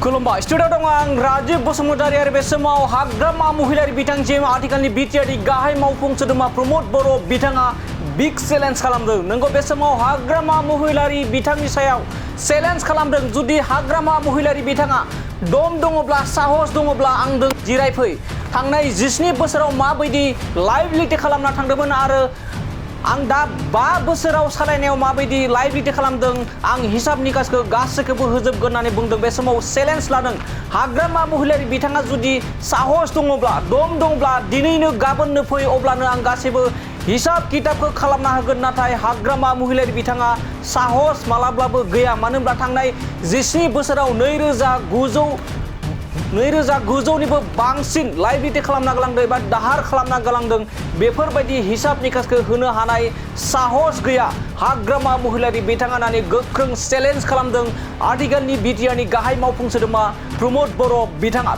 खुलुमबाय स्टुडिअ दं आं राजीव बसुमतारी आरो बे समाव हाग्रामा महिलारि बिथांजों आथिखालनि बिटिआरनि गाहाय मावफुं सोद्रोमा प्रमद बर' बिथाङा बिग चेलेन्ज खालामदों। नंगौ बे समाव हाग्रामा महिलारि बिथांनि सायाव चेलेन्ज खालामदों। जुदि हाग्रामा महिलारि बिथाङा दम दङब्ला साहस दङब्ला आंजों जिरायफै। थांनाय 17 बोसोराव माबायदि लाइभलिटी खालामना थांदोंमोन आरो आं दा 5 बोसोराव सालायनायाव माबायदि लाइभलिटी खालामदों आं हिसाब निकासखौ गासैखौबो होजोबगोन होननानै बुंदों। बे समाव चेलेन्ज लादों। हाग्रामा महिलारि बिथाङा जुदि साहस दङब्ला दम दङब्ला दिनैनो गाबोननो फै अब्लानो आं गासैबो हिसाब किताबखौ खालामना होगोन। नाथाय हाग्रामा महिलारि बिथाङा साहस मालाब्लाबो गैया। मानो होनब्ला थांनाय 17 बोसोराव 2900निबो बांसिन लाइभलिटी खालामना गालांदों एबा दाहार खालामना गालांदों। बेफोरबायदि हिसाब निकासखौ होनो हानाय साहस गैया हाग्रामा महिलारि बिथाङा होननानै गोख्रों चेलेन्ज खालामदों आथिखालनि बिटिआरनि गाहाय मावफुं सोद्रोमा प्रमद बर'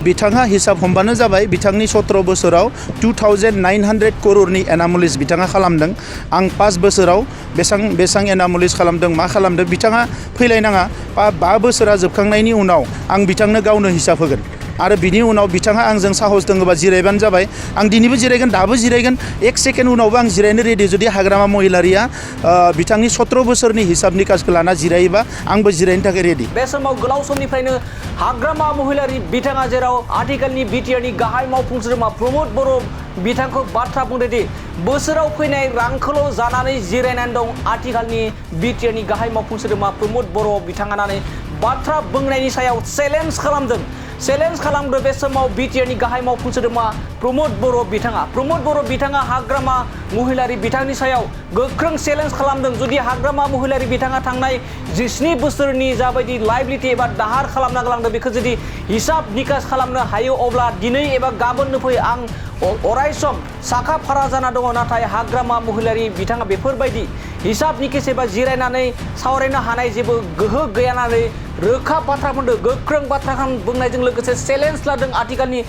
बिथाङा हिसाब हमबानो जाबाय। बिथांनि 17 बोसोराव 2900 करोड़नि एनामलिस बिथाङा खालामदों। आं 5 बोसोराव बेसां एनामलिस खालामदों मा खालामदों बिथाङा फैलायनाङा। 5 बोसोरा जोबखांनायनि उनाव आं बिथांनो गावनो हिसाब होगोन आरो बिनि उनाव बिथाङा आंजों साहस दङबा जिरायबानो जाबाय। आं दिनैबो जिरायगोन, दाबो जिरायगोन, 1 सेकेन्ड उनावबो आं जिरायनो रेडि। जुदि हाग्रामा महिलारिया बिथांनि 17 बोसोरनि हिसाब निकासखौ लाना जिरायोबा आंबो जिरायनो थाखाय रेडि। बे समाव गोलाव समनिफ्रायनो हाग्रामा महिलारि बिथाङा जेराव आथिखालनि बिटिआरनि गाहाय मावफुं सोद्रोमा प्रमद बर' बिथांखौ बाथ्रा बुंदोंदि बोसोराव फैनाय रांखौल' जानानै जिरायनानै दं आथिखालनि बिटिआरनि गाहाय मावफुं सोद्रोमा प्रमद बर' बिथाङा होननानै बाथ्रा बुंनायनि सायाव चेलेन्ज खालामदों। चेलेन्ज खालामदों बे समाव बिटिआरनि गाहाय मावफुं सोद्रोमा प्रमद बर' बिथाङा। प्रमद बर' बिथाङा हाग्रामा महिलारि बिथांनि सायाव गोख्रों चेलेन्ज खालामदों। जुदि हाग्रामा महिलारि बिथाङा थांनाय 17 बोसोरनि जाबायदि लाइभलिटी एबा दाहार खालामना गालांदों बेखौ जुदि हिसाब निकास खालामनो हायो अब्ला दिनै एबा गाबोननो फै आं अरायसम साखा फारा जाना दङ। नाथाय हाग्रामा महिलारि बिथाङा बेफोरबायदि हिसाब निकास एबा जिरायनानै सावरायनो हानाय जेबो गोहो गैया होननानै रोखा बाथ्रा बुंदों। गोख्रों बाथ्रा बुंनायजों लोगोसे चेलेन्ज लादों आथिखालनि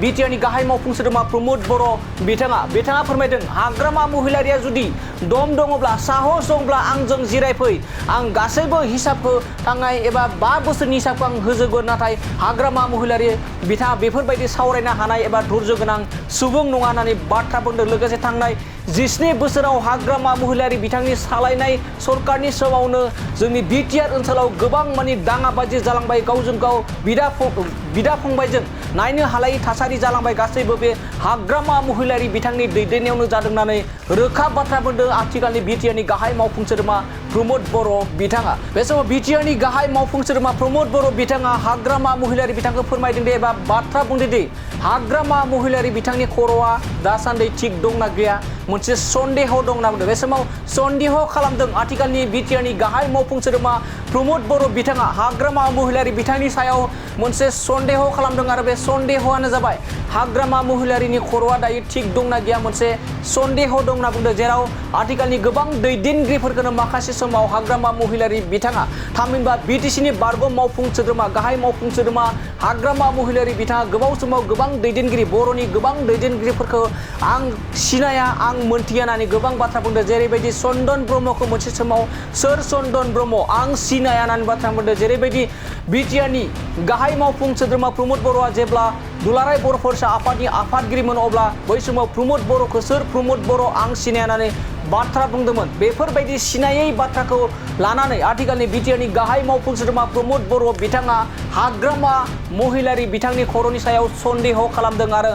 बिटिआरनि गाहाय मावफुं सोद्रोमा प्रमद बर' बिथाङा फोरमायदों हाग्रामा महिलारिया जुदि दम दङब्ला साहस दङब्ला आंजों जिरायफै। आं गासैबो हिसाबखौ थांनाय एबा 5 बोसोरनि हिसाबखौ आं होजोबगोन। नाथाय हाग्रामा महिलारि बिथाङा बेफोरबायदि सावरायनो हानाय एबा धैर्य गोनां सुबुं नङा होननानै बाथ्रा बुंदों। लोगोसे थांनाय 17 बोसोराव हाग्रामा महिलारि बिथांनि सालायनाय सरकारनि समावनो जोंनि बिटिआर ओनसोलाव गोबां माने दाङाबाजि जालांबाय। गावजों गाव बिदा फंबायजों नायनो हालायै थासारि जालांबाय। गासैबो बे हाग्रामा महिलारि बिथांनि दैदेननायावनो जादों होननानै रोखा बाथ्रा बुंदों आथिखालनि बिटिआरनि गाहाय मावफुं सोद्रोमा प्रमद बर' बिथाङा। बे समाव बिटिआरनि गाहाय मावफुं सोद्रोमा प्रमद बर' बिथाङा हाग्रामा महिलारि बिथांखौ फोरमायदों दि एबा बाथ्रा बुंदों दि हाग्रामा महिलारि बिथांनि खर'आ दासान्दि थिग दंना गैया मोनसे सन्देह दं होनना बुंदों। बे समाव सन्देह खालामदों आथिखालनि बिटिआरनि गाहाय मावफुं सोद्रोमा प्रमद बर' बिथाङा हाग्रामा महिलारि बिथांनि सायाव मोनसे सन्देह खालामदों आरो बे सन्देहआनो जाबाय हाग्रामा महिलारिनि खर'आ दायो थिग दंना गैया मोनसे सन्देह दं होनना बुंदों। जेराव आथिखालनि गोबां दैदेनगिरिफोरखौनो माखासे समाव हाग्रामा महिलारि बिथाङा थामहिनबा बिटिसिनि बारग' मावफुं सोद्रोमा गाहाय मावफुं सोद्रोमा हाग्रामा महिलारि बिथाङा गोबाव समाव गोबां दैदेनगिरि बर'नि गोबां दैदेनगिरिफोरखौ आं सिनाया आं मोनथिया होननानै गोबां बाथ्रा बुंदों। जेरैबायदि चन्दन ब्रह्मखौ मोनसे समाव सोर चन्दन ब्रह्म आं सिनाया होननानै बाथ्रा बुंदों। जेरैबायदि बिटिआरनि गाहाय मावफुं सोद्रोमा प्रमद बर'आ जेब्ला दुलाराय बर' फरायसा आफादनि आफादगिरिमोन अब्ला बै समाव प्रमद बर'खौ सोर प्रमद बर' आं सिनाया होननानै बाथ्रा बुंदोंमोन। बेफोरबायदि सिनायै बाथ्राखौ लानानै आथिखालनि बिटिआरनि गाहाय मावफुं सोद्रोमा प्रमद बर' बिथाङा हाग्रामा महिलारि बिथांनि खर'नि सायाव सन्देह खालामदों आरो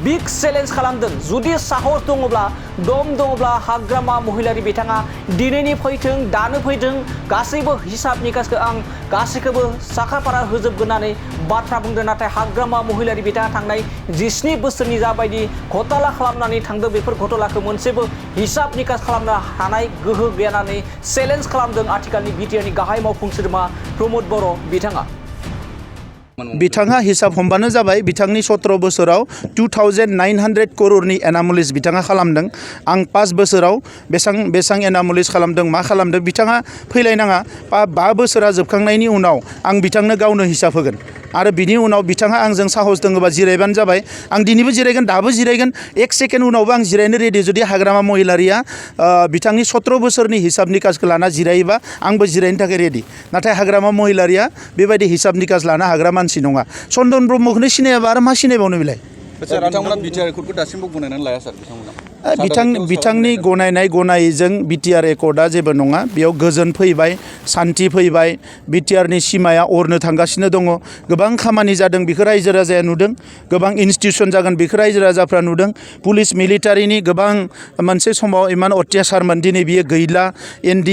बिग चेलेन्ज खालामदों। जुदि साहस दङब्ला दम दङब्ला हाग्रामा महिलारि बिथाङा दिनैनि फैथों दानो फैथों गासैबो हिसाब निकासखौ आं गासैखौबो साखाफारा होजोबगोन होननानै बाथ्रा बुंदों। नाथाय हाग्रामा महिलारि बिथाङा थांनाय 17 बोसोरनि जाबायदि घटना खालामनानै थांदों बेफोर घटनाखौ मोनसेबो हिसाब निकास खालामनो हानाय गोहो गैया होननानै चेलेन्ज खालामदों आथिखालनि बिटिआरनि गाहाय मावफुं सोद्रोमा प्रमद बर' बिथाङा हिसाब हमबानो जाबाय। बिथांनि 17 बोसोराव 2900 करोड़नि एनामलिस बिथाङा खालामदों। आं 5 बोसोराव बेसां एनामलिस खालामदों मा खालामदों बिथाङा फैलायनाङा। 5 बोसोरा जोबखांनायनि उनाव आं बिथांनो गावनो हिसाब होगोन आरो बिनि उनाव बिथाङा आंजों साहस दङबा जिरायबानो जाबाय। आं दिनैबो जिरायगोन, दाबो जिरायगोन, 1 सेकेन्ड उनावबो आं जिरायनो रेडि। जुदि हाग्रामा महिलारिया बिथांनि 17 बोसोरनि हिसाब निकासखौ लाना जिरायोबा आंबो जिरायनो थाखाय रेडि। नाथाय हाग्रामा महिलारिया बेबायदि हिसाब निकास लाना हाग्रा मानसि नङा चन्दन ब्रह्मखौनो सिनायाबा आरो मा सिनायबावनो बेलाय सार बिथांमोना बिटिआर एकर्डखौ दासिमबो गनायनानै लाया सार बिथांनि गनायनाय गनायैजों बिटिआर एकर्डआ जेबो नङा बेयाव गोजोन फैबाय सान्थि फैबाय बिटिआरनि सिमाया अरनो थांगासिनो दङ गोबां खामानि जादों बेखौ रायजो राजाया नुदों गोबां इन्स्टिटिउसन जागोन बेखौ रायजो राजाफ्रा नुदों पुलिस मिलिटारिनि गोबां मोनसे समाव इमान अत्याचारमोन दिनै बियो गैला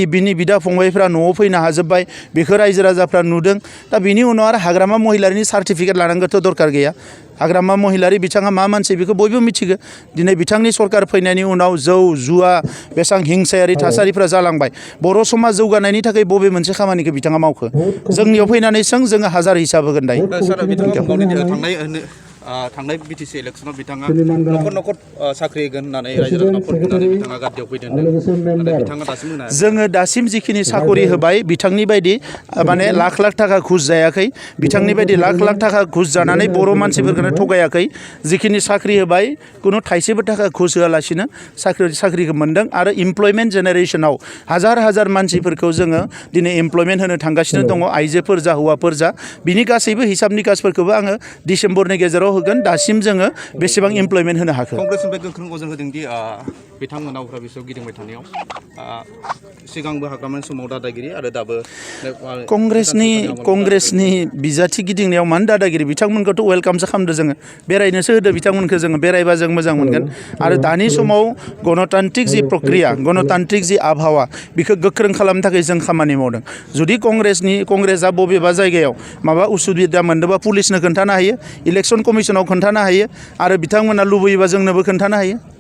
बिनि बिदा फंबायफ्रा न'आव फैनो हाजोब्बाय बेखौ रायजो राजाफ्रा नुदों दा बिनि उनाव आरो हाग्रामा महिलारिनि सार्टिफिकेट लानांगौथ' दरकार गैया हाग्रामा महिलारि बिथाङा मा मानसि बेखौ बयबो मिथिगौ दिनै बिथांनि सरकार फैनायनि उनाव जौ जुवा बेसां हिंसायारि थासारिफ्रा जालांबाय बर' समाज जौगानायनि थाखाय बबे मोनसे खामानिखौ बिथाङा मावखो जोंनियाव फैनानै जोङो हाजार हिसाब होगोन दायो सार बिथाङा थांनाय बिटिसि इलेक्सनाव बिथाङा न'खर न'खर साख्रि होगोन होननानै रायजो राजानो फन होनानै बिथाङा गादियाव फैदों बिथाङा दासिम होनो हायाखै जोङो दासिम जिखिनि साकरि होबाय बिथांनि बायदि माने लाख लाख थाखा घुस जायाखै बिथांनि बायदि लाख लाख थाखा घुस जानानै बर' मानसिफोरखौनो थगायाखै जिखिनि साख्रि होबाय खुनु थाइसेबो थाखा घुस होआलासिनो साख्रिखौ मोन्दों आरो इमप्लयमेन्ट जेनेरेसनाव हाजार हाजार मानसिफोरखौ जोङो दिनै इमप्लयमेन्ट होनो थांगासिनो दङ आइजोफोर जा हौवाफोर जा बिनि गासैबो हिसाब निकासफोरखौबो आङो डिसेम्बरनि गेजेराव होगोन दासिम जोङो बेसेबां इमप्लयमेन्ट होनो हाखो कंग्रेसनिफ्राय गोख्रों अजन होदों दि बिथांमोना उफ्रा बिसोर गिदिंबाय थानायाव सिगांबो हाग्रामानि समाव दादागिरि आरो दाबो कंग्रेसनि बिजाथि गिदिंनायाव मानो दादागिरि बिथांमोनखौथ' वेलकामसो खालामदो जोङो बेरायनोसो होदो बिथांमोनखौ जोङो बेरायबा जों मोजां मोनगोन आरो दानि समाव गणतान्त्रिक जि प्रक्रिया गणतान्त्रिक जि आबहावा बेखौ गोख्रों खालामनो थाखाय जों खामानि मावदों जुदि कंग्रेसआ बबेबा जायगायाव माबा उसुबिदा मोनदोंबा पुलिसनो खोन्थानो हायो इलेक्सन कमिसनाव खोन्थानो हायो आरो बिथांमोना लुबैयोबा जोंनोबो खोन्थानो हायो